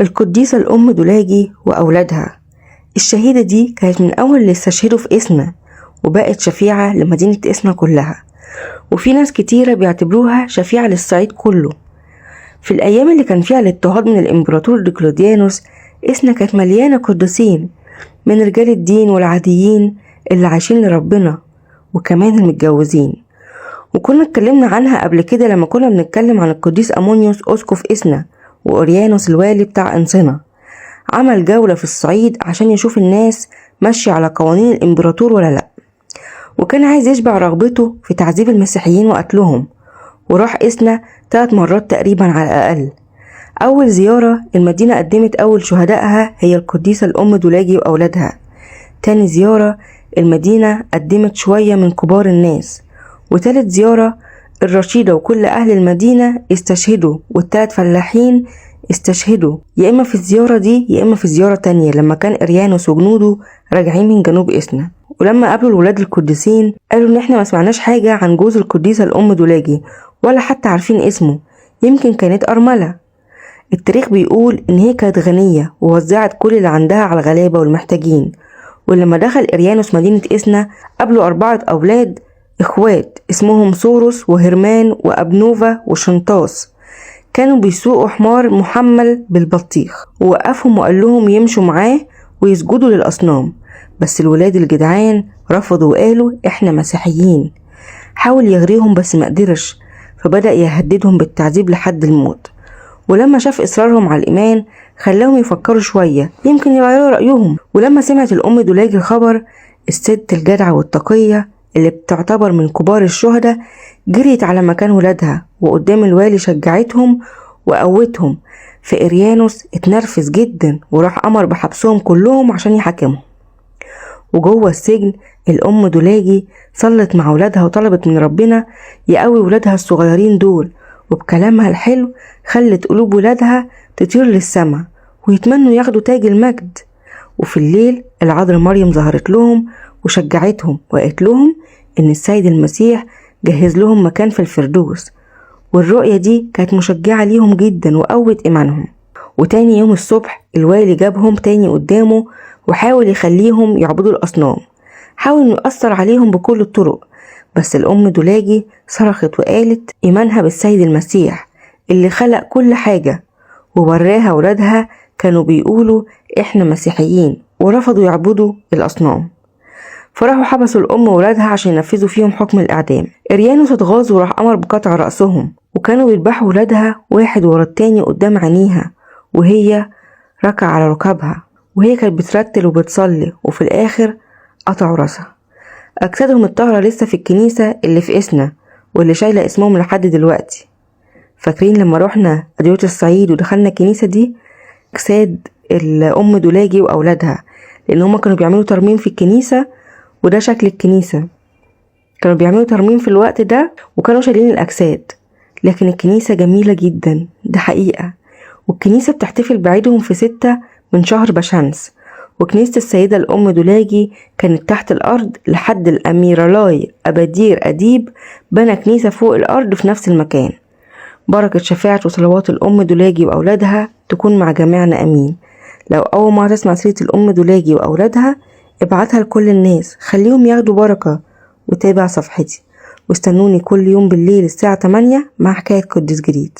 القديسة الأم دولاجي وأولادها. الشهيدة دي كانت من أول اللي استشهدوا في إسنا، وبقت شفيعة لمدينة إسنا كلها، وفي ناس كتيرة بيعتبروها شفيعة للصعيد كله. في الأيام اللي كان فيها الاضطهاد من الإمبراطور دقلديانوس، إسنا كانت مليانة قديسين من رجال الدين والعاديين اللي عايشين لربنا، وكمان المتجوزين. وكنا اتكلمنا عنها قبل كده لما كنا بنتكلم عن القديس أمونيوس أسقف إسنا وأوريانوس الوالي بتاع أنصنة. عمل جولة في الصعيد عشان يشوف الناس ماشية على قوانين الإمبراطور ولا لأ، وكان عايز يشبع رغبته في تعذيب المسيحيين وقتلهم، وراح إسنا 3 مرات تقريبا على الأقل. أول زيارة المدينة قدمت أول شهدائها هي القديسة الأم دولاجي وأولادها. تاني زيارة المدينة قدمت شوية من كبار الناس. وتالت زيارة الرشيدة وكل أهل المدينة استشهدوا، والتلات فلاحين استشهدوا، يا إما في الزيارة دي يا إما في زيارة تانية لما كان إريانوس وجنوده راجعين من جنوب إسنا. ولما قابلوا الولاد القديسين قالوا إن إحنا ما سمعناش حاجة عن جوز القديسة الأم دولاجي ولا حتى عارفين اسمه، يمكن كانت أرملة. التاريخ بيقول إن هي كانت غنية ووزعت كل اللي عندها على الغلابة والمحتاجين. ولما دخل إريانوس مدينة إسنا قابلوا 4 أولاد إخوات اسمهم سوروس وهرمان وأبنوفا وشنطاس، كانوا بيسوقوا حمار محمل بالبطيخ، ووقفهم وقال لهم يمشوا معاه ويسجدوا للأصنام. بس الولاد الجدعان رفضوا وقالوا إحنا مسيحيين. حاول يغريهم بس ما قدرش، فبدأ يهددهم بالتعذيب لحد الموت. ولما شاف إصرارهم على الإيمان خلاهم يفكروا شوية يمكن يغيروا رأيهم. ولما سمعت الأم دولاجي الخبر، الست الجدعة والتقية اللي بتعتبر من كبار الشهداء جريت على مكان ولادها، وقدام الوالي شجعتهم وقوتهم. فإريانوس اتنرفز جدا وراح أمر بحبسهم كلهم عشان يحاكمهم. وجوه السجن الأم دولاجي صلت مع ولادها وطلبت من ربنا يقوي ولادها الصغيرين دول، وبكلامها الحلو خلت قلوب ولادها تطير للسما ويتمنوا ياخدوا تاج المجد. وفي الليل العذراء مريم ظهرت لهم وشجعتهم وقالت لهم إن السيد المسيح جهز لهم مكان في الفردوس، والرؤية دي كانت مشجعة ليهم جدا وقوت إيمانهم. وتاني يوم الصبح الوالي جابهم تاني قدامه وحاول يخليهم يعبدوا الأصنام، حاول إنه يأثر عليهم بكل الطرق، بس الأم دولاجي صرخت وقالت إيمانها بالسيد المسيح اللي خلق كل حاجة، ووراها ولادها كانوا بيقولوا إحنا مسيحيين ورفضوا يعبدوا الأصنام. فراحوا حبسوا الأم وولادها عشان ينفذوا فيهم حكم الإعدام. إريانوس اتغاظ وراح أمر بقطع رأسهم، وكانوا بيذبحوا ولادها واحد ورا التاني قدام عينيها، وهي ركع على ركبها وهي كانت بترتل وبتصلي، وفي الآخر قطعوا رأسها. أجسادهم الطاهرة لسه في الكنيسة اللي في إسنا واللي شايلة اسمهم لحد دلوقتي. فاكرين لما روحنا أديرة الصعيد ودخلنا الكنيسة دي؟ أجساد الأم دولاجي وأولادها، لأن هما كانوا بيعملوا ترميم في الكنيسة، وده شكل الكنيسة. كانوا بيعملوا ترميم في الوقت ده وكانوا شايلين الأجساد، لكن الكنيسة جميلة جدا، ده حقيقة. والكنيسة بتحتفل بعيدهم في 6 من شهر بشمس. وكنيسة السيدة الأم دولاجي كانت تحت الأرض لحد الأميرالاي أبادير أديب بنى كنيسة فوق الأرض في نفس المكان. بركة شفاعة وصلوات الأم دولاجي وأولادها تكون مع جميعنا، أمين. لو أول ما تسمع سيرة الأم دولاجي وأولادها ابعتها لكل الناس، خليهم ياخدوا بركة، وتابع صفحتي، واستنوني كل يوم بالليل الساعة 8 مع حكاية قديس جديد.